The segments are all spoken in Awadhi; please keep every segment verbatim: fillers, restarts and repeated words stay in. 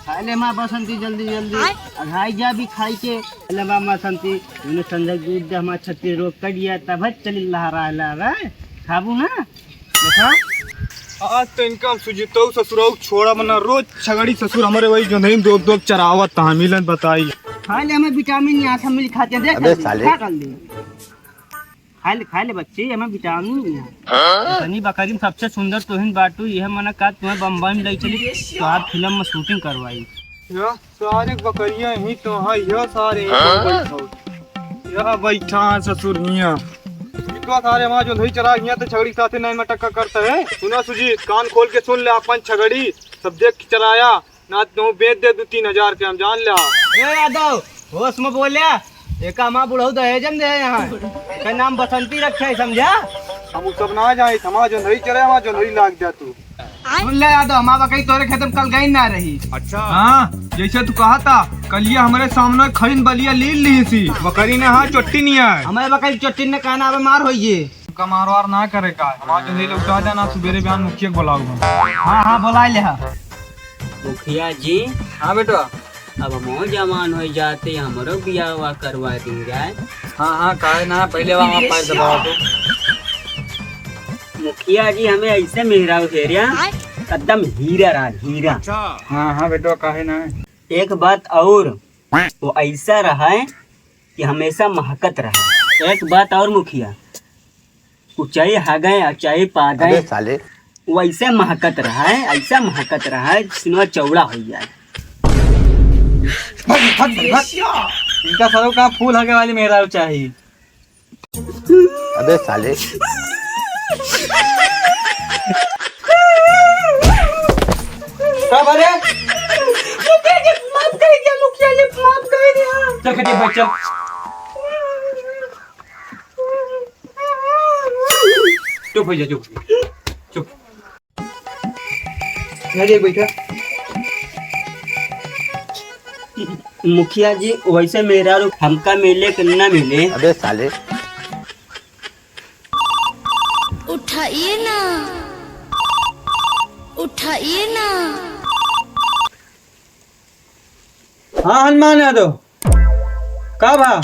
खाइ ले माँ बसंती जल्दी जल्दी। आय। अघाई जा भी खाइ के। ले माँ बसंती, तूने संजय दूध दे, हमार छत्तीस रोग कट गया, तब चली लहरा लहरा। खाबू ना? देखा? आज तो इनका हम सुजीतऊ ससुरऊ छोड़ा मना, रोज छगड़ी ससुर हमरे वही जोंधरी में दोब दोब चरावत तहाँ मिलन बताई। खाइ ले, हमें विटामिन यहाँ सब मिल खाते हैं, देख अबे ले, साले। खा कर ले। खाइ ले, खाइ ले बच्ची, हमें विटामिन यहाँ। हाँ? इतनी बकरी में सबसे सुंदर तोहिन बाटू, यह मना का तुम्हें बम्बई में ले चली, तो आप फिल्म में शूटिंग करवाई। या सारे बकरियां ही तो हैं, या सारे ही हाँ? बम्बई में। या बैठा है ससुर हियां। इतना सारे हमार जोंधरी चरा हियां तो छगड़ी के साथे नहीं मटक्का करता है। सुना सुजीत, कान खोल के सुन ले, अपन छगड़ी सब देख के चराया, ना तो बेच दे दो तीन हजार के, हम जान ले। ए यादव, होश में बोल्या, एका हमार बुढ़ऊ दहेज में दे यहाँ। एकर नाम बसंती रखे है, समझा? हम उ सब ना जाए, हमार जोंधरी चरे, हमार जोंधरी लाग जा तू। सुन ले यादव, हमार बकरी तोरे खेत में कल गई ना रही। अच्छा। हाँ, जैसे तू कहा था, कलिया हमरे सामने खड़िन बलिया लील ली सी। बकरी ने हाँ चोट्टी नहीं आए। हमारे बकरी चोट्टी ने कहना अब मार होइए। का मारवार ना करे का, हमार जोंधरी लौटा देना, सुबेरे बिहान मुखिया के बुलाऊ हम। हाँ, हाँ, बुलाइ ले हा। मुखिया जी। हाँ बेटवा। अब हमहू जवान होइ जाते, हमरो बियाह हुआ करवा दी जाए। हाँ, हाँ, काहे ना, पहिले वहाँ पैर दबावा तो। मुखिया जी, हमें ऐसे मेहरारू हेरिया, एकदम हीरा रहा, हीरा। अच्छा। हाँ, हाँ बेटवा, काहे ना। एक बात और, वो ऐसा रहा है कि हमेशा महकत रहे। एक बात और मुखिया, उ चाहे हागें और चाहे पादें, अबे साले। वैसे महकत रहे, ऐसा महकत रहे, सिनवा चौड़ा होइ जाए। भाग, भाग, भाग। इनका सरो का फूल हगे वाली मेहरारू चाही। अबे साले। का भरे? मुखिया जी, माफ कर दिया, मुखिया जी, माफ कर दिया। चल, खटिया पे बैठ, चल। चुप होइ जा, चुप, चुप। यहाँ देख, बैठा। मुखिया जी, वैसे मेहरारू हमका मिले कि ना मिले? अबे साले। उठाइए ना, उठाइए ना। हाँ हनुमान यादव, का भा?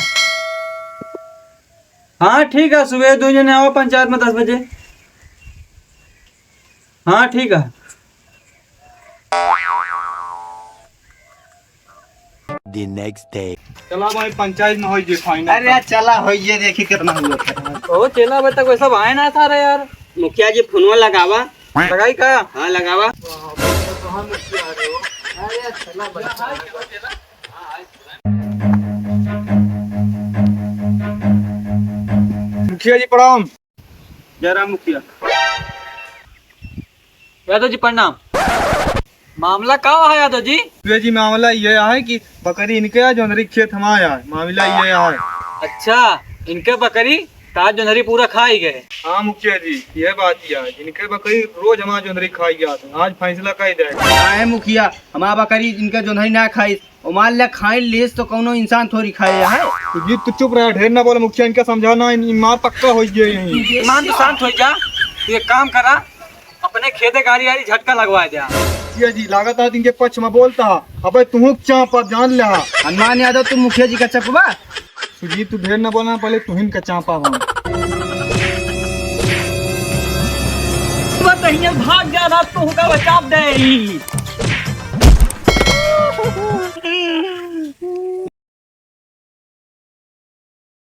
हाँ ठीक है, सुबह दुइ जने आवा पंचायत में दस बजे। हाँ ठीक है। The next day. चला भाई, पंचायत में होइ जे final। अरे यार, चला होइ जे, देखी कितना हुआ था। ओ चला, अबे तक वैसा भाई ना था रे यार। मुखिया जी फोनवा लगावा। लगाई का? हाँ लगावा। अरे चला बच्चा। मुखिया जी प्रणाम। जयराम मुखिया। यादव जी प्रणाम। मामला का है यादव जी? मुखिया जी, मामला यह है कि बकरी इनके है, जोंधरी खेत हमारे है। मामला यह है। अच्छा, इनके बकरी का जोंधरी पूरा खाई गए? हाँ मुखिया जी, यह बात ही है। इनके बकरी रोज हमार जोंधरी खाई जात है। आज फैसला कर दे। काहे मुखिया, हमार बकरी इनके जोंधरी ना खाई, ओ मान ले खाई लेस तो कौनो इंसान थोड़ी खाए है। सुजीत, तू चुप रह, ढेर ना बोल। मुखिया इनका समझाना, इन, इन मार पक्का होइ गए यहीं। ईमान, तू शांत होइ जा। तू एक काम करा, अपने खेते गाड़ी गाड़ी झटका लगवा जा। मुखिया जी, लागत है इनके पक्ष में बोलता है। अबे तू चाप अब जान ले। हनुमान यादव, तू मुखिया जी का चपवा। सुजीत, तू ढेर ना बोलना, पहले तू ही इनका चापा हम। बतहिया भाग जा, रात को होगा बचाव दे।